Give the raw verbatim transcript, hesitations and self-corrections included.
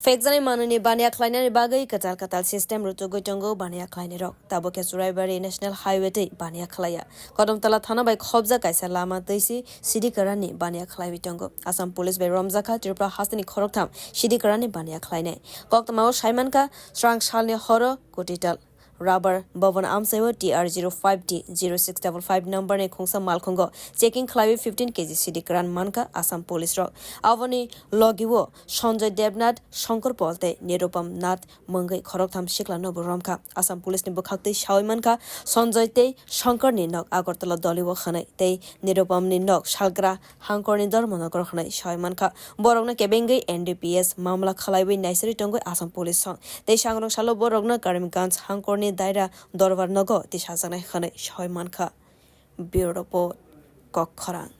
Phekjaknai manwini baniya khlainani bagwi kwtal kwtal system rwtugwi tongo baniya khlainairok. Tabuk khe Churaibari National Highway tei baniya khlaiya. Kodomtala thana bai khobjak kaisa lama twi si Sidi Karanni baniya khlaiwi tongo. Assam Police bai romjakha Tripura hasteni khoroktham Sidi Karanni baniya khlainai. Koktwmao saimankha, srang salni horo Kutital Rubber Bhavan amchaio T R zero five D zero six double five number ni khungsa malkhungo checking khlaiwi fifteen K G Sidi Karan mankha Assam Police rok. Aboni logio Sanjay Debnath, Shankar Paul tei Nirupam Nath mungwi khoroktham siklano bo romkha. Assam Police ni bwkhaktwi sawi mankha, Sanjay tei Shankar ni nok Agartala Doliwo hwnwi tei Nirupam ni nok Salgra Hangkorni Dharmanagar hwnwi sawi mankha. Borokno kebengwi N D P S mamla khlaiwi naisari tongwi Assam Police song. Tei sangrong salo borokno Karimganj Hangkorni Daira Dorbar nogo tisajaknai hwnwi sawi mankha. Bureau Report, Kokkhorang.